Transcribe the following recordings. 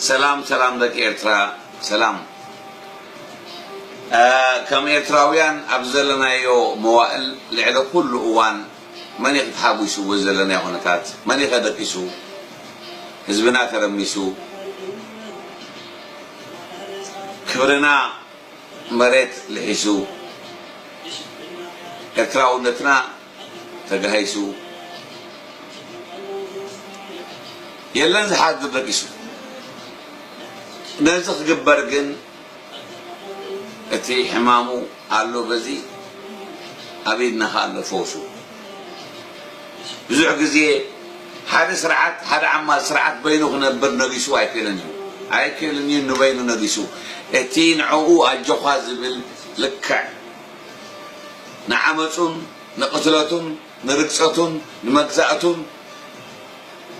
ሰላም ሰላም ደቂ ኤርትራ ሰላም። እ፣ ከም ኤርትራውያን ኣብ ዘለናዮ መዋእል ልዕሊ ኩሉ እዋን መን እዩ ተሓጒሱ በዚ ዘለናዮ ኩነታት? መን እዩ ከደቂሱ? ህዝብና ተረሚሱ፣ ክብርና መሬት ልሒሱ፣ ኤርትራውነትና ተጋሂሱ፣ የለን ዝሓድር ደቂሱ። ነዚ ክግበር ግን እቲ ሕማሙ ኣሎ፣ በዚ ኣብ ኢድና ከኣ ኣሎ ፈውሱ። ብዙሕ ግዜ ሓደ ስርዓት፣ ሓደ ዓማል ስርዓት በይኑ ክነብር ነጊሱ ኣይክእልን እዩ። ኣይክእልን እዩ፣ ንበይኑ ነጊሱ። እቲ ንዕኡ ኣጆኻ ዝብል ልክዕ ንዓመጹን ንቕትለቱን ንርግጸቱን ንመግዛእቱን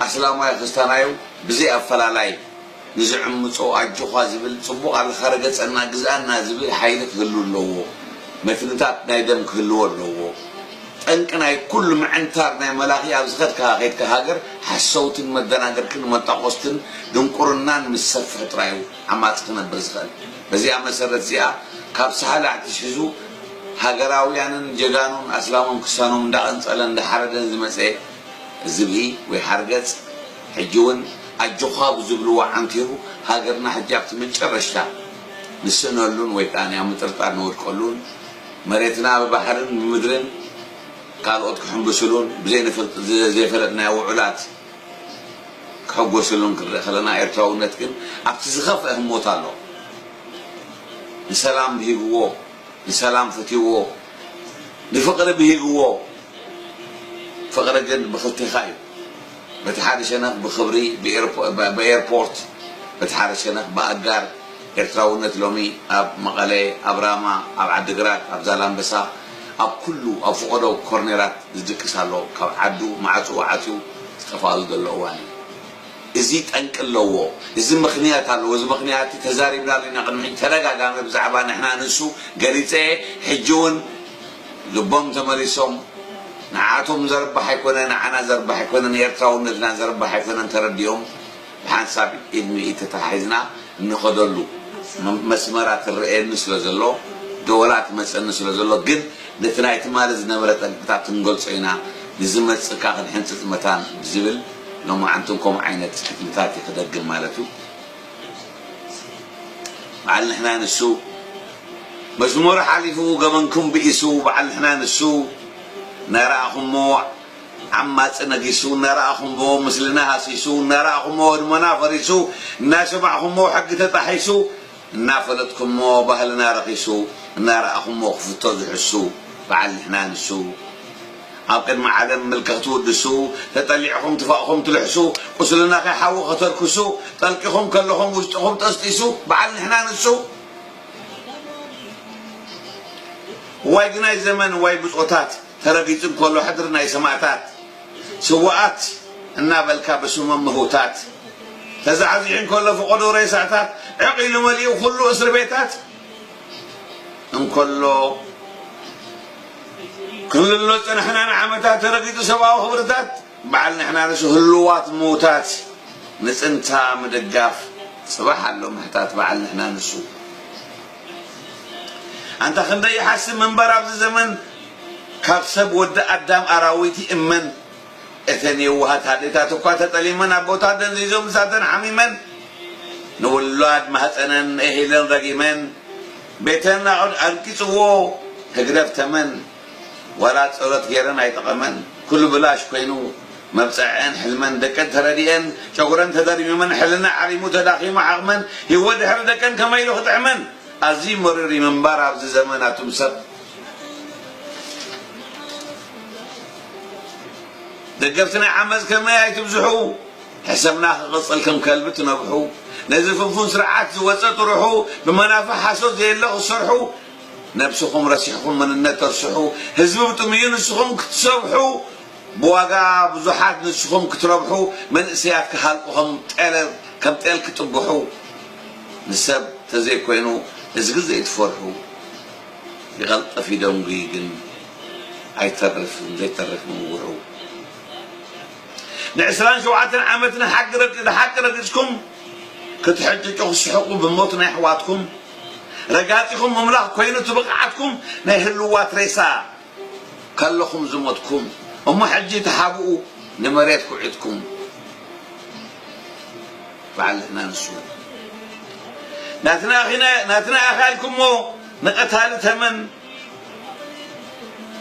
ኣስላማይ ክርስታናዩ ብዘይ ኣፈላላይ ንዝዕምጾ ኣጆኻ ዝብል ጽቡቕ ኣለኻ ርገጸና ግዝኣና ዝብል ሓይሊ ክህሉ ኣለዎ። መትንታት ናይ ደም ክህልዎ ኣለዎ። ጠንቂ ናይ ኩሉ ምዕንታር ናይ መላኺ ኣብ ዝኸድካ ከይድካ ሃገር ሓሰውትን መደናገርክን መጣቆስትን ድንቁርናን ምስ ሰፍሕ ጥራዩ ዓማጺ ክነብር ዝኽእል። በዚኣ መሰረት እዚኣ ካብ ሳህላ ኣትሒዙ ሃገራውያንን ጀጋኑን ኣስላሞም ክሳኖም እንዳቐንጸለን እንዳሓረደን ዝመጸ ዝብኢ ወይ ሓርገጽ፣ ሕጂ እውን ኣጆኻ ብዝብልዎ ዓንቲሩ፣ ሃገርና ሕጂ ኣብቲ መጨረሽታ ንስእነሉን ወይ ከኣ ኣብ ምጥርጣር ንወድቀሉን፣ መሬትና ብባሕርን ብምድርን ካልኦት ክሕንብስሉን፣ ብዘይንፈልጥ-፣ ዘይፈለጥናዮ ውዑላት ክሕጎስሉን ክንርኢ ከለና፣ ኤርትራውነት ግን ኣብቲ ዝኸፍአ ህሞት ኣሎ። ንሰላም ብሂግዎ፣ ንሰላም ፈትይዎ፣ ንፍቕሪ ብሂግዎ። ፍቕሪ ግን ብኽልቴኻ እዩ። በቲ ሓደ ሸነኽ ብኽብሪ ብኤርፖ-፣ ብ-፣ ብኤርፖርት፣ በቲ ሓደ ሸነኽ ብኣጋር። ኤርትራውነት ሎሚ ኣብ መቐለ፣ ኣብ ራማ፣ ኣብ ዓዲግራት፣ ኣብ ዛላምበሳ፣ ኣብ ኩሉ፣ ኣብ ፈቐዶ ኮርኔራት ዝድቅስ ኣሎ። ካብ ዓዱ ማዕጽኡ ዓጽዩ ዝጠፍኣሉ ዘሎ እዋን እዩ። እዚ ጠንቂ ኣለዎ። እዚ ምኽንያት ኣለዎ። እዚ ምኽንያት ተዛሪብናሉ ኢና ቅድሚ ሕጂ ተደጋጋሚ ብዛዕባ ንሕና ንሱ ገሊጸ። ሕጂ እውን ልቦም ተመሊሶም ንዓቶም ዘርባሕ ኣይኮነ፣ ንዓና ዘርባሕ ኣይኮነ፣ ንኤርትራውነትና ዘርባሕ ኣይኮነን ተረዲኦም ብሓንሳብ ኢድ ንኢድ ተተሓሒዝና እንኸደሉ መ-፣ መስመራት ትረኤኒ ስለ ዘሎ፣ ደወላት ትመጸኒ ስለ ዘሎ፣ ግን ነቲ ናይ ትማሊ ዝነበረ ጠንቅታት ክንገልጾ ኢና፣ ንዝመጽእ ከኣ ክንሕንጽጽ መታን ብዝብል ሎማዓንቲ ከምኡ ዓይነት ሕትምታት እዩ ክደግም ማለት እዩ። በዓል ንሕና ንሱ መስመሩ ሓሊፉ ገበንኩም ብኢሱ፣ በዓል ንሕና ንሱ እናረኣኹሞ ዓማጺ ነጊሱ፣ እናረኣኹሞ ምስልና ሃሲሱ፣ እናረኣኹሞ ህድሞና ፈሪሱ፣ እናሰማዕኹሞ ሕጊ ተጣሒሱ፣ እናፈለጥኩሞ ባህልና ረኺሱ፣ እናረኣኹሞ ክፍቶ ዝሕሱ፣ በዓል ንሕና ንሱ። ኣብ ቅድሚ ዓለም ምልኪ ክትውድሱ፣ ተጠሊዕኹም ትፋእኹም ትልሕሱ፣ ቁስልና ከይሓዊ ከተርክሱ፣ ጠልቂኹም ከለኹም ውሽጥኹም ጠስጢሱ፣ በዓል ንሕና ንሱ። ዋይ ግናይ ዘመን፣ ዋይ ብጾታት፣ ተረጊጹ እንከሎ ሕድሪ ናይ ሰማእታት፣ ስዉኣት እናበልካ ብስሞም ምህውታት፣ ተዛዕዚዑ እንከሎ ፈቐዶ ሬሳታት፣ ዕቕ ኢሉ መሊኡ ኩሉ እስር ቤታት እንከሎ፣ ክንልሎ ዝጸናሕና ንዓመታት፣ ተረጊጹ ሰብኣዊ ክብርታት፣ በዓል ንሕና ንሱ ህሉዋት ምዉታት፣ ንጽንታ ምድጋፍ፣ ጽባሕ ኣሎ ምሕታት፣ በዓል ንሕና ንሱ። ኣንታ ክንደይ ይሓስብ ምንባር ኣብዚ ዘመን፣ ካብ ሰብ ወዲ ኣዳም ኣራዊት ይእመን። እተን የዋሃት ኣዴታት እኳ ተጠሊመን፣ ኣቦታት ደንዚዞም፣ ምሳተን ሓሚመን፣ ንውላድ ማህፀነን እሂለን ረጊመን፣ ቤተን ኣድ-፣ ኣድቂፅዎ ህግደፍ ተመን። ዋላ ጸሎት ገይረን ኣይጠቐመን፣ ኩሉ ብላሽ ኮይኑ መብጽዐን ሕልመን። ደቀን ተረዲኤን ጨጉረን ተደርሚመን፣ ሕልና ዓሪሙ ተዳኺሙ ዓቕመን። ህይወት ድሕሪ ደቀን ከመይ ኢሉ ክጥዕመን? ኣዝዩ መሪር እዩ ምንባር ኣብዚ ዘመን ኣቱም ሰብ። ደገፍቲ ናይ ዓመጽ ከመይ ኣይትብዝሑ፣ ሕሰምና ክቕጽል ከም ከልቢ ትነብሑ። ነዚ ፍንፉን ስርዓት ዝወጸ ጥርሑ፣ ብመናፍሕ ሓሶት ዘየለ ክትሰርሑ፣ ነብስኹም ረሲሕኩም መንነት ተርስሑ፣ ህዝቢ ብጥምዩ ንስኹም ክትሰብሑ፣ ብዋጋ ብዙሓት ንስኹም ክትረብሑ፣ መንእሰያት ክሃልቁ ከም ጤለ-፣ ከም ጤል ክጥብሑ። ንሰብ ተዘይኮይኑ እዝጊ ዘይትፈርሑ፣ ይቐልጠፍ ይደንጉይ ግን ኣይተርፍን ዘይተርፍ ምውርሑ። ንዕስራን ሸውዓተን ዓመት ንሓቂ ረግ-፣ ንሓቂ ረጊጽኩም፣ ክትሕጭጩ ክትስሕቁ ብሞት ናይ ኣሕዋትኩም ረጋጺኹም ምምላኽ ኮይኑ እቲ ብቕዓትኩም ናይ ህልዋት ሬሳ ከለኹም ዝሞትኩም እሞ ሕጂ ተሓብኡ ንመሬት ኩዒትኩም በዓል ንሕና ንሱ ናትና ኣኺና ናትና ኣኻልኩሞ ንቐታሊ ተመን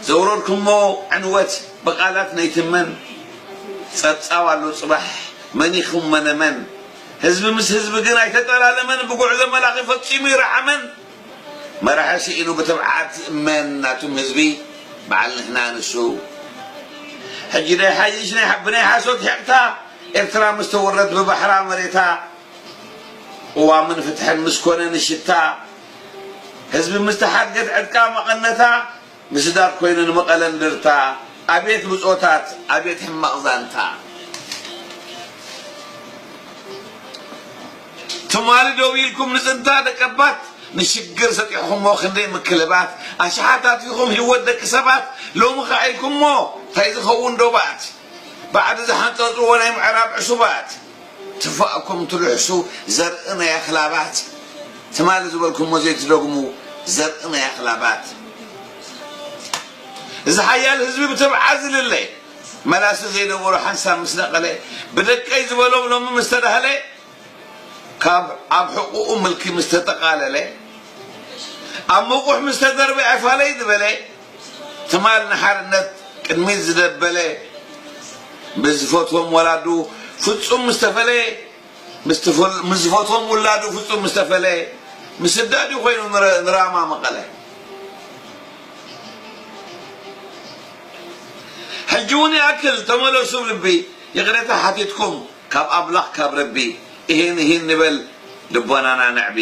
ዘውረድኩሞ ዕንወት ብቓላት ነይትመን ጸብጻብ ኣሎ ጽባሕ መኒኹም መነመን ህዝቢ ምስ ህዝቢ ግን ኣይተጠላለመን ብጉዕዞ መላኺ ፈጺሙ ይረሓመን መራሒ ስኢኑ ብትብዓት ዝእመን ናቱም ህዝቢ በዓል ንሕና ንሱ ሕጂ ናይ ሓይሽ ናይ ብናይ ሓሶት ሒቕታ ኤርትራ ምስ ተወረት ብባሕራ መሬታ ቅዋምን ፍትሕን ምስ ኮነ ንሽታ ህዝቢ ምስ ተሓድገት ዕጥቃ መቐነታ ምስዳድ ኮይኑ ንመቐለ እንድርታ ኣቤት ብጾታት ኣቤት ሕማቕ ዛንታ ትማሊ ደው ኢልኩም ንጽንታ ደቀባት ንሽግር ሰጢሕኹሞ ክንደይ ምክልባት ኣሽሓት ኣትሪኹም ህይወት ደቂ ሰባት ሎሚ ከኣ ኢልኩሞ እንታይ ዝኸውን ዶባት ባዕዲ ዝሓንጸጽዎ ናይ ምዕራብ ዕሱባት ትፋእኩም ትልሕሱ ዘርኢ ናይ ኣኽላባት ትማሊ ዝበልኩሞ ዘይትደግሙ ዘርኢ ናይ ኣኽላባት እዚ ሓያል ህዝቢ ብትብዓት ዝልለ መላሲ ዘይነበሮ ሓንሳብ ምስ ነቐለ ብደቀይ ዝበሎም ሎሚ ምስ ተዳህለ ካብ ኣብ ሕቑኡ ምልኪ ምስ ተጠቓለለ ኣብ ምቑሕ ምስ ተደርበ ኣይፋለይ ዝበለ ትማል ንሓርነት ቅድሚት ዝደበለ ብዝፈትዎም ወላዱ ፍጹም ምስ ተፈለየ ምስ ዝፈትዎም ውላዱ ፍጹም ምስ ተፈለየ ምስዳድ እዩ ኮይኑ ንራማ መቐለ ሕጂ እውን ይኣክል ተመለሱ ልቢ ይቕሬታ ሓቲትኩም ካብ ኣምላኽ ካብ ረቢ እሂን እሂን ንበል ልቦናና ነዕቢ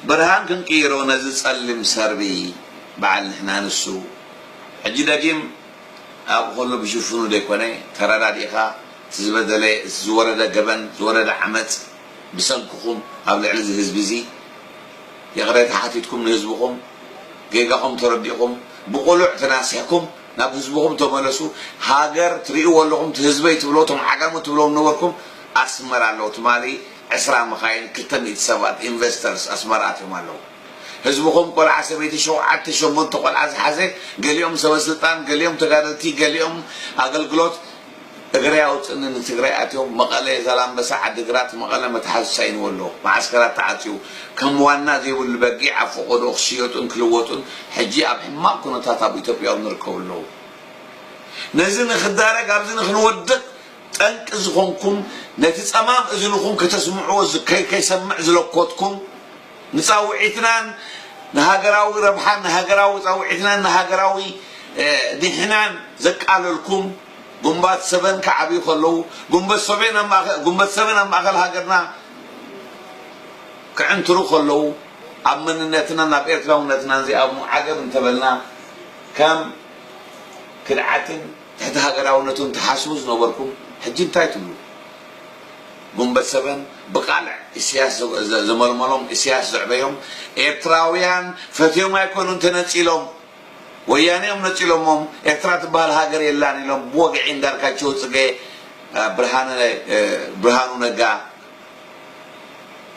ብርሃን ክንቅይሮ ነዚ ጸሊም ሰርቢ በዓል ንሕና ንሱ ሕጂ ደጊም ኣብኡ ከሎ ብሽፍኑ ዘይኮነ ተረዳዲእኻ እቲ ዝበደለ እቲ ዝወረደ ገበን ዝወረደ ዓመፅ ብሰንክኹም ኣብ ልዕሊ እዚ ህዝቢ እዚ ይቕሬታ ሓቲትኩም ንህዝብኹም ጌጋኹም ተረዲእኹም ብቕሉዕ ተናሲሕኩም ናብ ህዝብኹም ተመለሱ። ሃገር ትርእይዎ ኣለኹም፣ እቲ ህዝበይ ትብልዎ፣ እቶም ዓጋመ ትብልዎም ነበርኩም፣ ኣስመራ ኣለዉ ትማሊ ዕስራ መኻይን፣ ክልተ ሚእቲ ሰባት ኢንቨስተርስ ኣስመራ ኣትዮም ኣለዉ። ህዝብኹም ቆልዓ ሰበይቲ ሸውዓተ ሸሞንተ ቆልዓ ዝሓዘ፣ ገሊኦም ሰበስልጣን፣ ገሊኦም ተጋደልቲ፣ ገሊኦም ኣገልግሎት፣ እግረይ ኣውፅእኒ ንትግራይ ኣትዮም መቐለ፣ ዛላምበሳ፣ ዓዲግራት፣ መቐለ መትሓዚ ሳኢንዎ ኣሎ። መዓስከራት ተዓፅዩ ከም ዋና ዘይብሉ በጊዕ ኣብ ፈቐድኡ ክሽየጡን ክልወጡን ሕጂ ኣብ ሕማቕ ኩነታት ኣብ ኢትዮጵያ እውን ይርከቡ ኣለዉ። ነዚ ንኽዳረግ ኣብዚ ንኽንወድቕ ጠንቂ ዝኾንኩም ነቲ ፀማም እዝንኹም ከተስምዕዎ ከይሰምዕ ዝለኮትኩም ንፃውዒትናን ንሃገራዊ ረብሓን ንሃገራዊ ፃውዒትናን ንሃገራዊ ድሕናን ዘቃለልኩም ጉንባት ሰበን ክዓብዩ ከለዉ ጉንበት ሰበን ኣብ ማእኸል ሃገርና ክዕንትሩ ከለዉ ኣብ መንነትናን ኣብ ኤርትራውነትናን ዘይኣምኑ ዓገብ እንተበልና ከም ክድዓትን ትሕቲ ሃገራውነቱን ትሓስቡ ዝነበርኩም ሕጂ እንታይ ትብሉ? ጉንበት ሰበን ብቃልዕ ኢስያስ ዘመልመሎም ኢስያስ ዘዕበዮም ኤርትራውያን ፈትዮም ኣይኮኑን ተነጺሎም ወያነ እዮም ነጺሎሞም ኤርትራ ትበሃል ሃገር የላን ኢሎም ብወግዒ እንዳርካቸው ጽገ ብርሃኑ ነጋ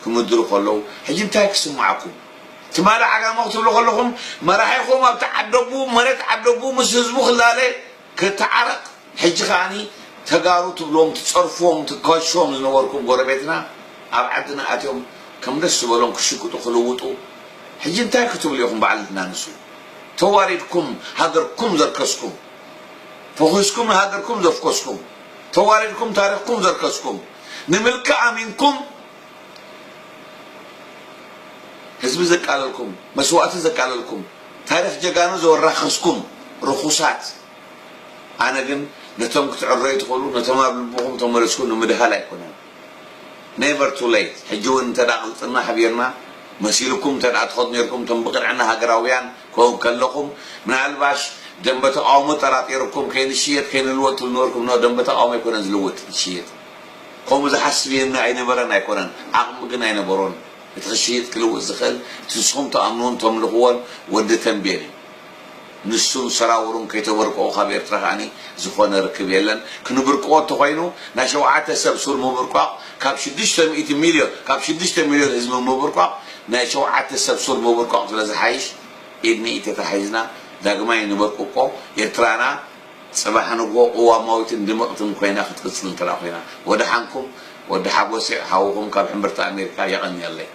ክምድሩ ከለዉ ሕጂ እንታይ ክስምዓኩም? ትማሊ ዓጋመ ክትብሉ ከለኹም መራሒኹም ኣብቲ ዓደቡ መሬት ዓደቡ ምስ ህዝቡ ክላለ ክተዓረቕ ሕጂ ከዓኒ ተጋሩ ትብልዎም ትጸርፍዎም ትከሽዎም ዝነበርኩም ጎረቤትና ኣብ ዓድና ኣትዮም ከም ደስ ዝበሎም ክሽቅጡ ክልውጡ ሕጂ እንታይ ክትብሉ ኢኹም በዓል ናንሱ ተዋሪድኩም ሃገርኩም ዘርከስኩም ፈኹስኩም ንሃገርኩም ዘፍኮስኩም ተዋሪድኩም ታሪኽኩም ዘርከስኩም ንምልኪ ኣሚንኩም ህዝቢ ዘቃለልኩም መስዋእቲ ዘቃለልኩም ታሪኽ ጀጋኑ ዘወራኸስኩም ርኹሳት ኣነ ግን ነቶም ክትዕረዩ ትኽእሉ ነቶም ኣብ ልብኹም ተመለስኩም ንምድሃል ኣይኮነን never too late ሕጂ እውን እንተ ቅልፅና ሓቢርና መሲልኩም እንተ ትኸዱ ነርኩም እቶም ብቅንዕና ሃገራውያን ከለኹም ምናልባሽ ደንበ ተቃውሞ ጠራጢርኩም ከይንሽየጥ ከይንልወጥ ትብሉ ነበርኩም ኖ ደንበ ተቃውሞ ኣይኮነን ዝልወጥ ዝሽየጥ ከምኡ ዝሓስብ የና ኣይነበረን ኣይኮነን ዓቕሚ ግን ኣይነበሮን እቲ ክሽየጥ ክልውጥ ዝኽእል እቲ ንስኹም ተኣምንዎን ተምልኽዎን ወዲ ተንቤን እዩ ንሱን ሰራውሩን ከይተበርቅቑ ካብ ኤርትራ ከኣኒ ዝኾነ ርክብ የለን። ክንብርቅቆ እንተኾይኑ ናይ ሸውዓተ ሰብ ሱር ምብርቋቕ ካብ ሽዱሽተ ሚእቲ ሚልዮን፣ ካብ ሽዱሽተ ሚልዮን ህዝቢ ምብርቋቕ ናይ ሸውዓተ ሰብ ሱር ምብርቋቕ ስለ ዝሓይሽ ኢድ ንኢድ ተታሒዝና ዳግማይ ንበርቅቆ። ኤርትራና ጽባሕ ንግሆ ቅዋማዊትን ድምቕትን ኮይና ክትቅጽል እንተ ኮይና። ወደሓንኩም፣ ወዲ ሓጎሴ ሓውኹም ካብ ሕምብርቲ ኣሜሪካ። የቐንየለይ።